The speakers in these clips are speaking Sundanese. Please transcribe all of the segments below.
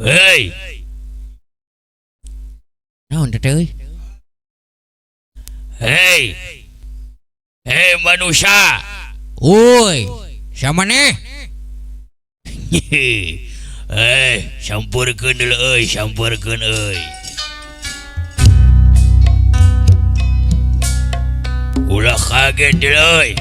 Hei. Naon teh euy? Hei. Hei manusia. Uy, siapa maneh? Eh, sampurkeun deuleu euy, sampurkeun euy. Ulah kaget deuleu euy.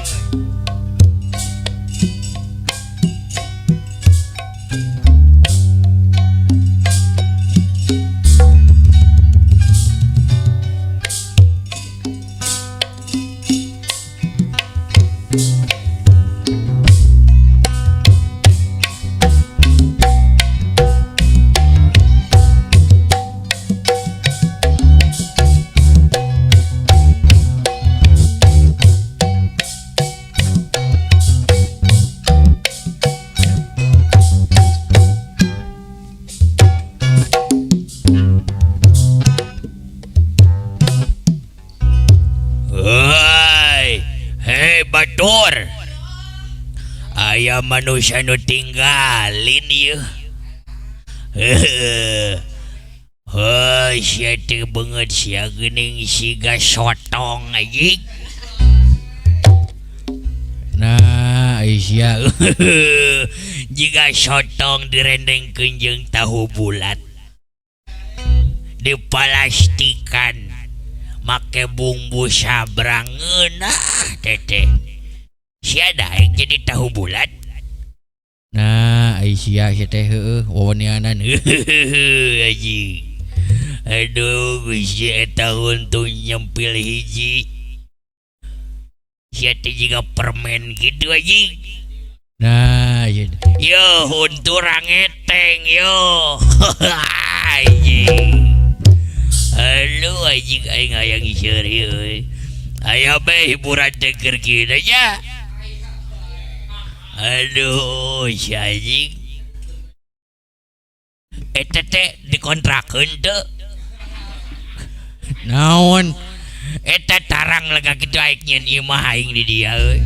Hei, hei batur. Aya manusia nu tinggalin ieu. Heuh, sia teh beungeut sia geuning siga sotong anjing. Nah, ai sia. Jiga sotong direndengkeun jeung tahu bulat. Dipalastikan make bumbu sabrang ngeunah teteh. Sia daek jadi tahu bulat. Nah, ai sia sia teh heueuh wawanianan. Anjing. Aduh, Gusti eta untung nyempil hiji. Sia teh jiga permen gitu anjing. Nah, ieu. Yo, huntu rangeteng yo. Anjing. Aduh, anjing aing hayang seuri euy. Aya bae hiburan teh keur kieu nya. Aduh, si anjing. Eta teh dikontrakeun teu? Naon? Eta tarang lega kitu aing nyieun imah aing di dia euy.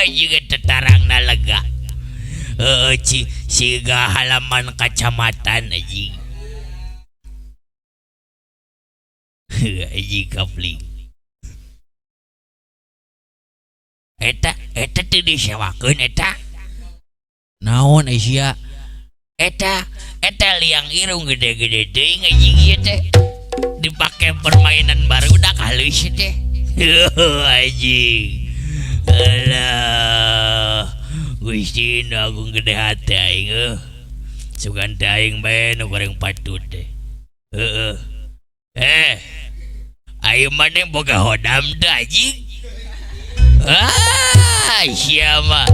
Anjing eta tarangna lega. Heueuh siga halaman kacamatan anjing. Anjing kapling. Eta eta teu disewakeun eta. Naon ai sia? Eta eta liang irung gede-gede teuing anjing ieu teh. Dipake permainan barudak halus teh. Anjing. Alah. Gusti nu agung gede hate aing euy. Sugan teh aing bae nu goreng patut teh. Heeh. Eh. Ayo maneh boga hodam teu anjing? Ah, sia mah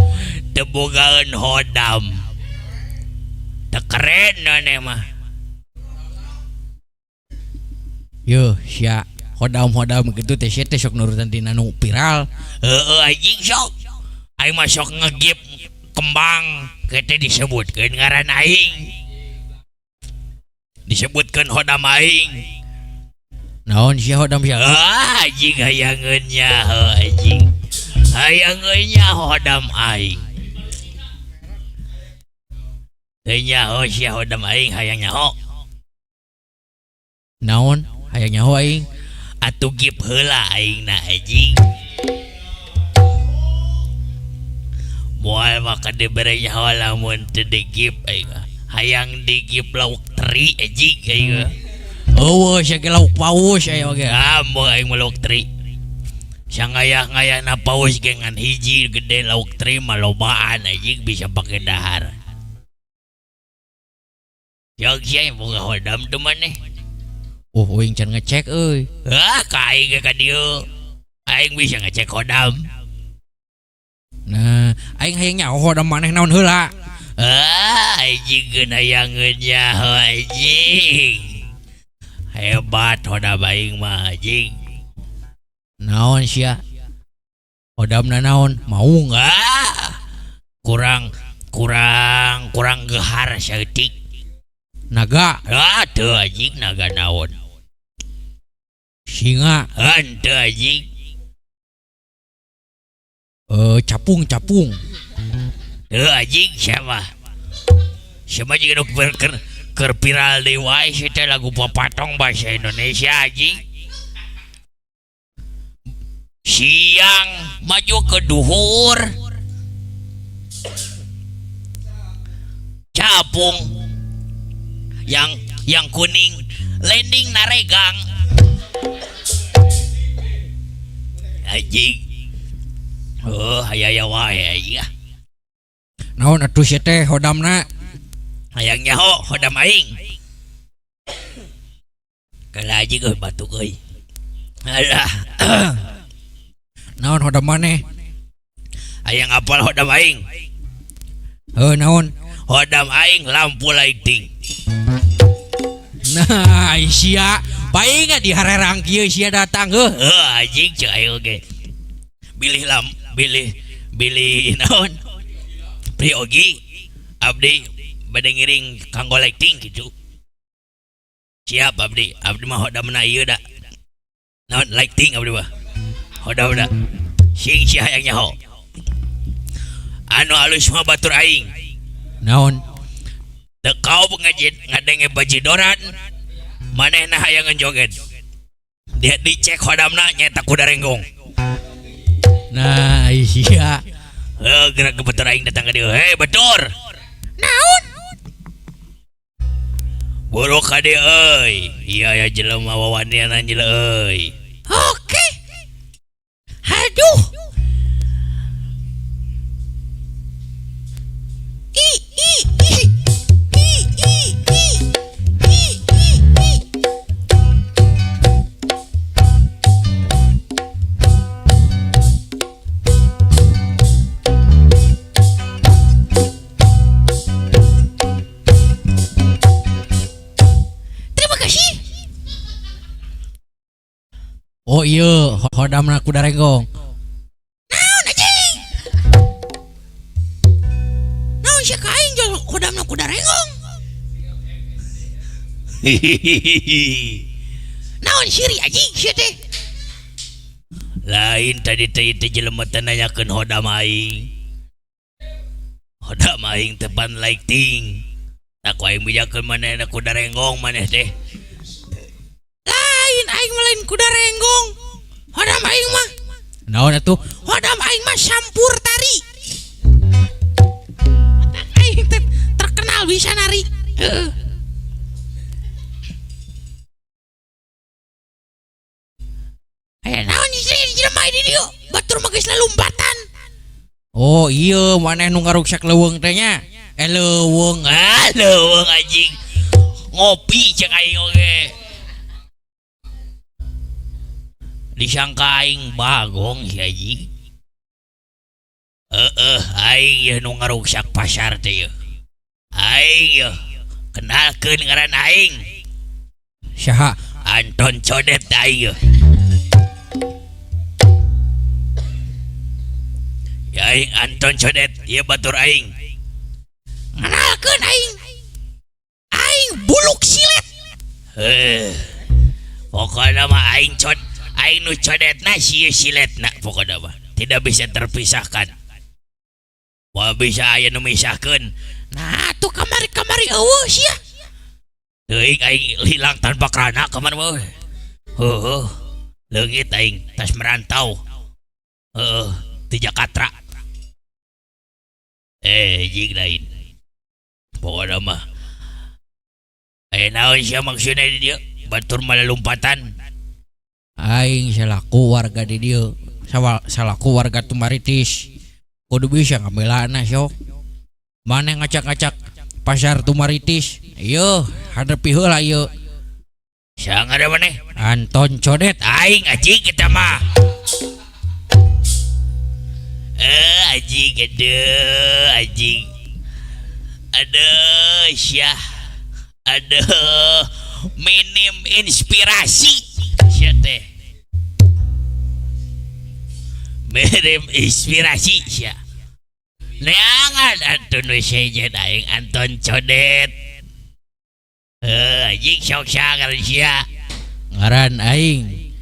teu bogaeun hodam. Teu keren maneh mah. Yuh, sia hodam-hodam kitu teh sia teh sok nurutan tina nu viral. Heueuh anjing sok. Aing mah sok ngegip kembang kitu disebutkeun ngaran aing. Disebutkeun hodam aing. Naon sia hodam sia? Ah, anjing hayangeun nyaho anjing. Hayangeun nyaho hodam aing. Teu nyaho sia hodam aing hayang nyaho. Naon? Hayang nyaho aing. Atuh gip heula aing na anjing. Moal maka dibere nyaho lamun teu digip aing mah. Hayang digip lauk teri anjing aing mah. Eueuh sia ge lauk paus aya oge. Ah, moal aing mah lauk teri. Sangayah-ngayahna paus ge ngan hiji gede lauk teri mah lobaan anjing bisa pake dahar. Jog sia boga hodam teu maneh. Oh, uing can ngecek euy. Ah, ka aing ge ka dieu. Aing bisa ngecek hodam. Nah, aing hayang nyaho hodam maneh naon heula. Ah, anjing geun hayangeun nyaho anjing. Hebat hodam aing mah anjing. Naon sia? Hodamna naon? Maung. Ah, kurang kurang kurang gehar saeutik. Naga. Ah, teu anjing naga naon. Singa. Henteu anjing. Capung capung. Teu anjing sia mah. Sia mah jiga nu Keur viral deui wae sih teh lagu papatong bahasa Indonesia anjing. Siang maju ke duhur. Capung yang kuning landing naregang. Anjing. Oh, aya wae anjing ah. Naon atuh sia teh hodamna? Hayang nyaho hodam aing. Kala anjing euy batuk euy. Alah. Naon hodam maneh? Hayang apal hodam aing. Heuh naon? Hodam aing lampu lighting. Nah, sia paing di harerang kieu sia datang heuh. Heuh anjing cek aing oge. Bilih lam, bilih bilih naon? Priogi abdi bade ngiring kanggo lighting gitu. Siap abdi, abdi mah hodamna ieu da. Naon lighting abdi mah. Hodamna. Sing sia hayang nyaho. Anu alus mah batur aing. Naon? Teu kau ngajid ngadenge bajidoran. Manehna hayang ngejoget. Dia dicek hodamna nyaeta kuda renggong. Nah, sia. Heuh, gerak ke batur aing datang ka dieu. Hei, batur. Naon? Buruk ka dieu euy. Iya ya jelema wawanian jelema euy. Oke. Aduh. I i i i i i i i i. Terima kasih. Oh iya, hodamna kuda renggong. Naon anjing? Naon sia ka aing jual hodamna kuda renggong? Naon siri anjing sia teh? Lain tadi teh teh jelema teh nanyakeun hodam aing. Hodam aing teh pan lighting. Tak ku aing bejakeun manehna kuda renggong maneh teh. Lain aing mah lain kuda renggong. Hodam aing mah. Naon atuh? Hodam aing mah sampur tari. Otak aing teh terkenal bisa nari. Heeh. Aya naon sih jelema di dieu? Batur mah geus lalumpatan. Oh iya, maneh nu ngaruksak leuweung teh nya. Leuweung. Ah, leuweung anjing. Ngopi cek aing oge. Disangka aing bagong si anjing. Heeh, aing yeuh nu ngaruksak pasar teh yeuh. Aing yeuh kenalkeun ngaran aing. Saha? Anton Codet aing yeuh. Ya aing Anton Codet, ieu batur aing. Kenalkeun aing. Aing buluk silet. Heuh. Pokona mah aing cod, aing nu codetna sieu siletna pokona mah. Tidak bisa terpisahkan. Moal bisa aya nu misahkeun. Nah, tuh kamari-kamari eueuh sia. Teuing aing hilang tanpa kerana kamar mah. Heuh. Leungit aing tas merantau. Heuh, di Jakarta. Jing lain. Pokona mah. Aya naon sia maksudna di dieu? Batur malah lompatan. Aing selaku warga di dieu, salaku warga Tumaritis. Kudu bisa ngabelana sok. Maneh ngacak-ngacak pasar Tumaritis. Ieu hadepi heula ieu. Sangar maneh? Anton Codet. Aing anjing kita mah. Anjing aduh anjing. Aduh syah. Aduh minim inspirasi sia teh. Minim inspirasi sia. Neangan atuh nu sejen aing Anton Codet. Anjing sok sangar sia. Ngaran aing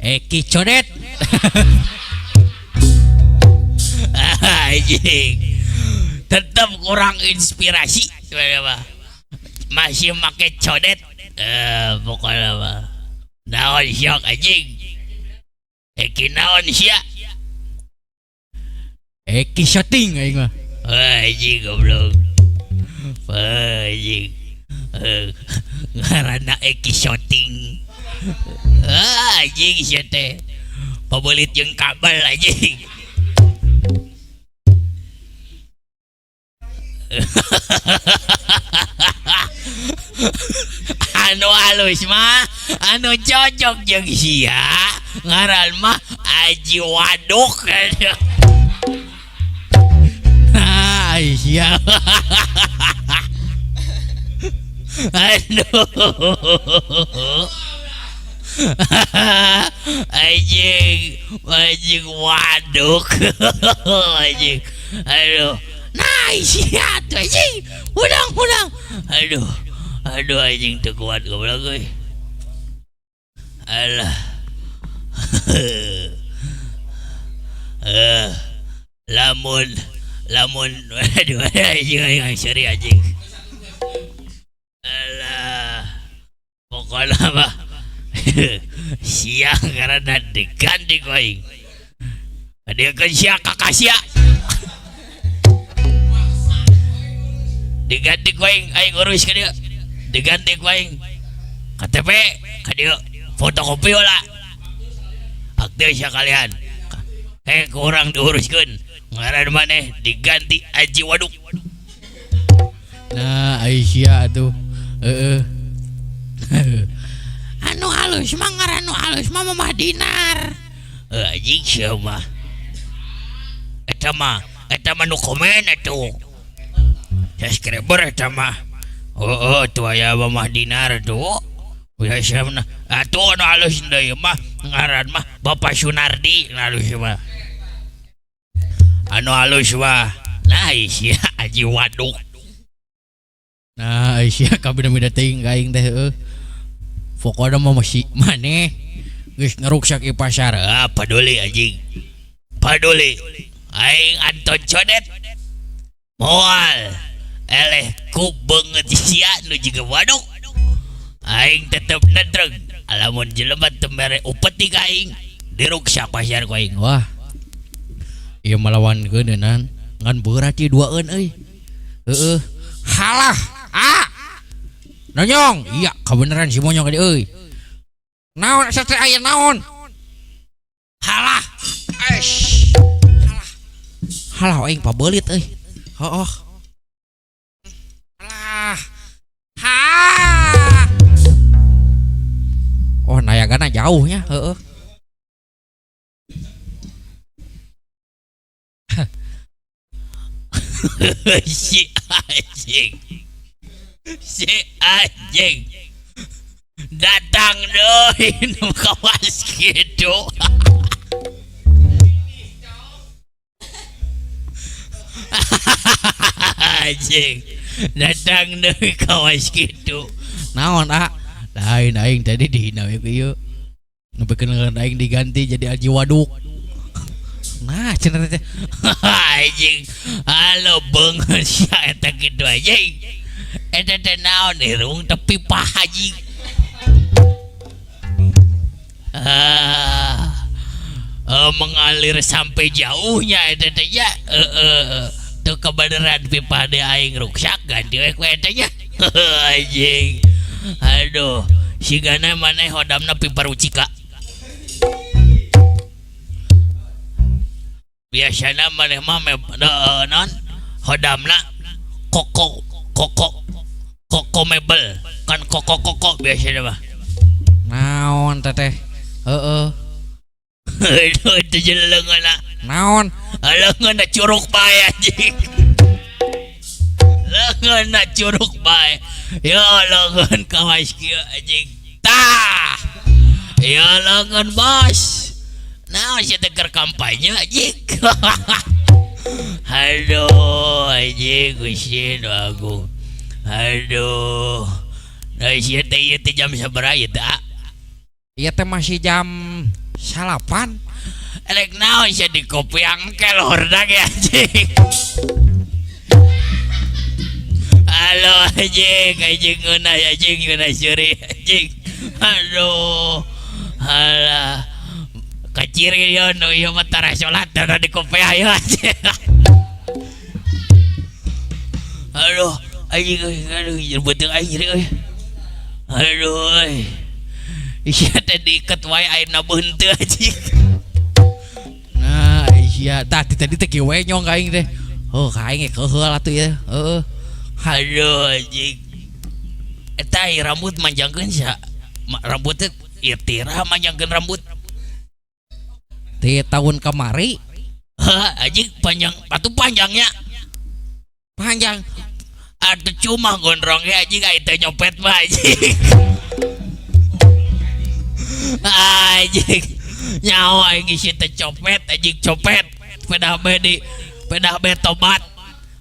Eki Codet. Anjing. Tetap kurang inspirasi. Masih make codet. Eh, pokoknya mah. Naon syok anjing? Eki naon sia? Eki shooting aing mah. Anjing goblok. Anjing. Eh, ngaranna Eki shooting. Ah, anjing sia teh. Pabelit jeung kabel anjing. Anu halus mah, anu cocok jeung sia, ngaran mah Aji Waduk. Nah, ai sia. Aduh. Anjing, anjing waduk. Anjing. Aduh. Nah, sia tuh anjing. Udang, udang. Aduh. Aduh anjing teu kuat goblok euy. Alah. Eh, lamun lamun aduh anjing anjing seri anjing. Alah. Pokoknya mah siang karena diganti ku aing. Adiekeun sia kakak sia. Diganti ku aing, aing urus ka dieu. Diganti ku aing. KTP ka dieu, fotokopi heula. Akte sia kalian. Heh ku urang diuruskeun. Ngaran maneh diganti Aji Waduk. Nah, ai sia atuh. Heeh. Anu halus mah ngaran nu halus mah Mamah Dinar. Anjing sia mah. Eta mah, eta mah nu komen atuh. Subscriber eta mah. Heeh, tuh aya Mamah Dinar tuh. Biasa mah atuh anu halus deui mah ngaran mah Bapak Sunardi nu halus mah. Anu halus mah. Nah, sia Aji Waduk. Nah, ai sia kabina-bina teuing ka aing teh heueuh. Pokona mah masih maneh geus ngaruksak ieu pasar. Ah, paduli anjing. Paduli. Aing Anton Codet. Moal eleh ku beungeut sia nu jiga waduk. Aing tetep nedreg. Lamun jelema teu mere upeti ka aing, diruksak pasar ku aing. Wah. Ieu mah lawankeun eunan ngan beurat ieu duaeun euy. Heueuh. Halah. Ah. Nonyong, iya kebenaran si Monyong tadi euy. Naon asa teh aya naon? Halah. Eish. Halah. Halah aing pabelit euy. Heueuh. Halah. Ha. Oh, nayagana jauhnya, heueuh. Si anjing. Si anjing. Datang deui nu kawas kitu. Anjing. Datang deui kawas kitu. Naon, ah? Lain aing tadi dihina we ku ieu. Nepikeun ngaran aing diganti jadi Aji Waduk. Nah, cenah teh. Anjing. Halo beungeut sia eta kitu anjing. Eta teh naon irung tepi pah anjing. Ah, mengalir sampai jauhnya eta teh nya. Heeh. Teu kebeneran pipa de aing ruksak ganti we ku eta nya. Anjing. Aduh, sigana maneh hodamna pipa rucika. Biasana maneh mah non hodamna koko koko koko mebel kan koko koko biasana mah. Naon teteh? Heeh. Aduh, itu jeung leungeunna. Naon? Leungeunna curug bae anjing. Leungeunna curug bae. Ya leungeun kawas kieu anjing. Tah. Ya leungeun bos. Naon sia teh keur kampanye anjing. Aduh, anjing Gusti nu agung. Aduh. Nah, sia teh ieu teh jam sabaraha ieu teh? Ieu teh masih jam 8. Rek naon sia di kopi angkel horna ge anjing. Halo anjing, anjing ngeunah anjing, ngeunah seuri anjing. Aduh. Alah. Kaciri ieu nu ieu mah tara salat tara di kopeah ieu anjing. Aduh, anjing euy, aduh beuteung aing nyeri euy. Aduh euy. Sia teh diiket wae ayeuna henteu anjing. Nah, sia tah ti tadi teh kieu we nyong ka aing teh. Oh, ka aing ge keuheul atuh ieu. Heeh. Aduh anjing. Eta rambut manjangkeun sia. Rambut teh ieu tirah manjangkeun rambut. Ti tahun kamari. Hah, anjing panjang, atuh panjangnya. Panjang. Atuh cuma gondrong ge anjing aing teh nyopet mah anjing. Anjing. Nyawa aing geus teh copet anjing copet. Pedah be di pedah be tobat.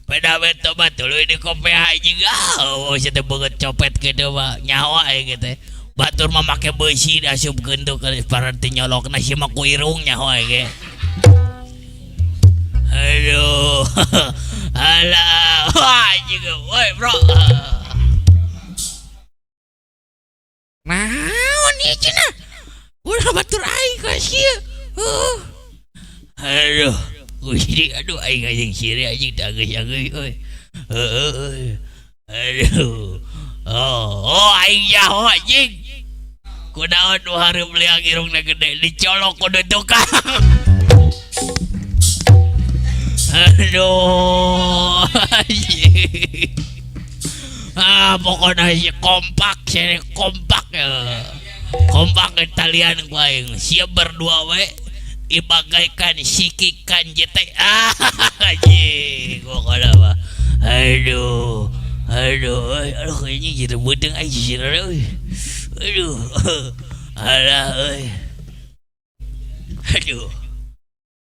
Pedah be tobat tuluy di kopeah anjing. Ah, oh sia teh beungeut copet kitu mah. Nyawa aing teh. Batur mah make beusi diasupkeun tuh ke paranti nyolokna sia mah ku irung nyawa aing ge. Aduh. Alah, wah anjing woi bro. Naon ieu cenah? Ulah batur aing ka sia. Heuh. Aduh, Gusti aduh aing anjing sieu anjing teu geus euy. Heueuh euy. Aduh. Oh, oh aing nyaho anjing. Kunaon nu hareup liang irungna gede dicolok ku tukang. Aduh. Anjing. Ah, pokoknya si kompak, sini kompak ya. Kompak talian ku aing. Siap berdua we ibagaikan sikikan jete. Ah, anjing pokoknya mah. Aduh. Aduh, aduh kayaknya jadi beuteung aing sisirna euy. Aduh. Alah euy. Aduh.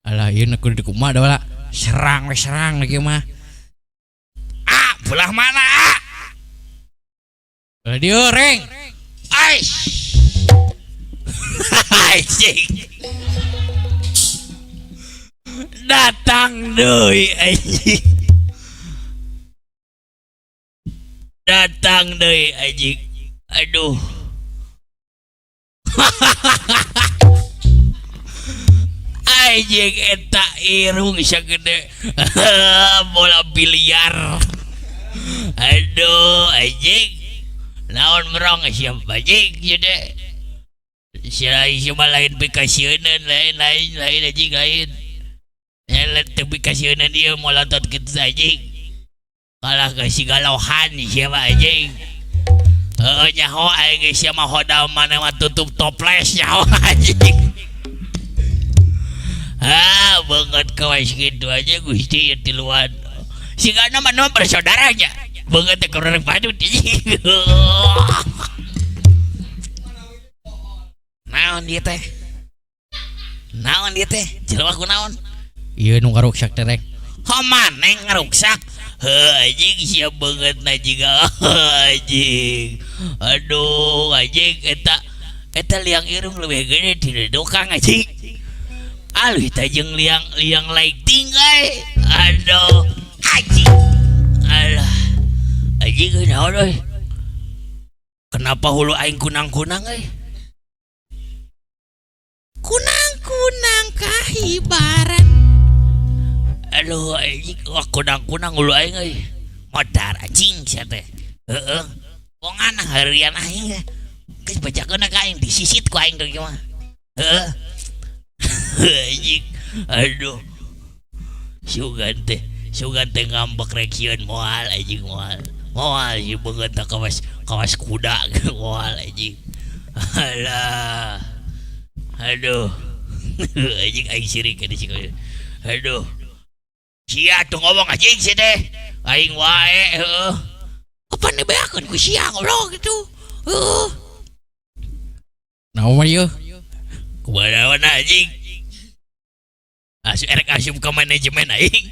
Alah ieu kudu dikumaha da wala. Serang we serang lagi mah. Ah, belah mana? Ah? Belah dieu reng. Aish. Anjing. Datang deui anjing. Datang deui anjing. Aduh. Anjing eta irung sagede bola biliar. Aduh anjing. Naon merong siapa anjing ieu teh. Sia mah lain pikasieuneun lain lain lain anjing lain. Lain teu pikasieuneun ieu molotot kitu anjing. Kalah ka si galohan sia mah anjing. Heeh nyaho aing geus sia mah hodam maneh mah tutup toples nyaho anjing. Ah beungeut kawas kitu aja Gusti ieu tiluan. Sigana mah nu bersaudara nya. Beungeut teh kurang badut anjing. Naon ieu teh? Naon ieu teh? Jelema ku naon? Ieu nu ngaruksak teh rek. Ho maneh ngaruksak? Heuh anjing sia beungeutna jiga anjing. Aduh anjing eta eta liang irung leuwih gede ti tukang anjing. Alih teh jeung liang liang lighting euy. Aduh anjing. Alah. Anjing euy naon euy? Kenapa hulu aing kunang-kunang euy? Kunang-kunang kahibaran. Aduh anjing, wah kunang-kunang hulu aing euy. Modar anjing sia teh. Heeh. Bongan harian aing. Geus bacakeun ka aing disisit ku aing teh mah. Heeh. Anjing. Aduh. Sugan teh ngambek rek sieun moal anjing moal. Moal si beungeut teh kawas kawas kuda moal anjing. Alah. Aduh. Anjing aing sirik ka di. Aduh. Sia tuh ngomong anjing sia teh. Aing wae heueuh. Apa dibeakeun ku sia goblok gitu. Heueuh. Naon mah ieu? Kumaha anjing? Asup erek asup ke manajemen aing.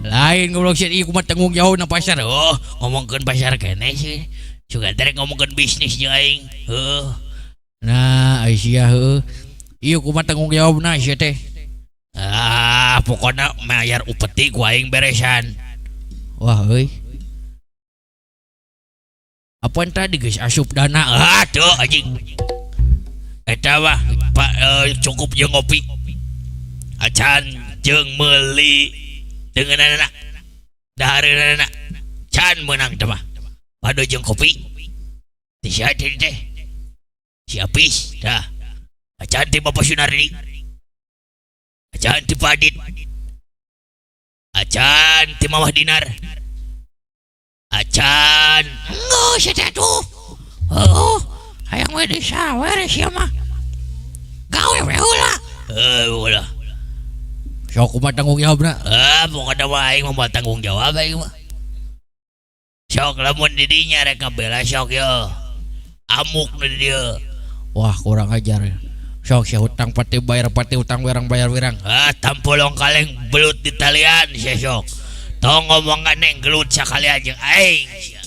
Lain goblok sia ieu kumaha tanggung jawab na pasar. Oh, ngomongkeun pasar keneh sih. Sugan teh ngomongkeun bisnis jeung aing. Heueuh. Nah, ai sia heueuh. Ieu kumaha tanggung jawabna sia teh? Ah, pokokna mayar upeti ku aing beresan. Wah euy. Apaan tadi geus asup dana? Ah, tuh anjing. Eta mah Pak, cukup jeung ngopi. Acan jeung meuli dengan anak. Dahareunana can meunang teh mah. Padu jeung kopi. Ti sia teh teh. Si Apis dah. Acan ti Bapak Sunardi. Acan ti Padit. Acan ti Mamah Dinar. Acan. Enggeus eta tuh. Oh, hayang we disawer sia mah. Gawe we heula. Eh, ulah. Sok kumaha tanggung jawabna? Ah, pokoknya mah aing mah tanggung jawab aing mah. Sok lamun di dinya rek ngabela sok yo. Amuk nu di dieu. Wah, kurang ajar. Sok sia hutang pati bayar pati hutang wirang bayar wirang. Ah, tampolong kaleng belut di talian sia sok. Tong ngomong neng gelut sakalian jeung aing sia.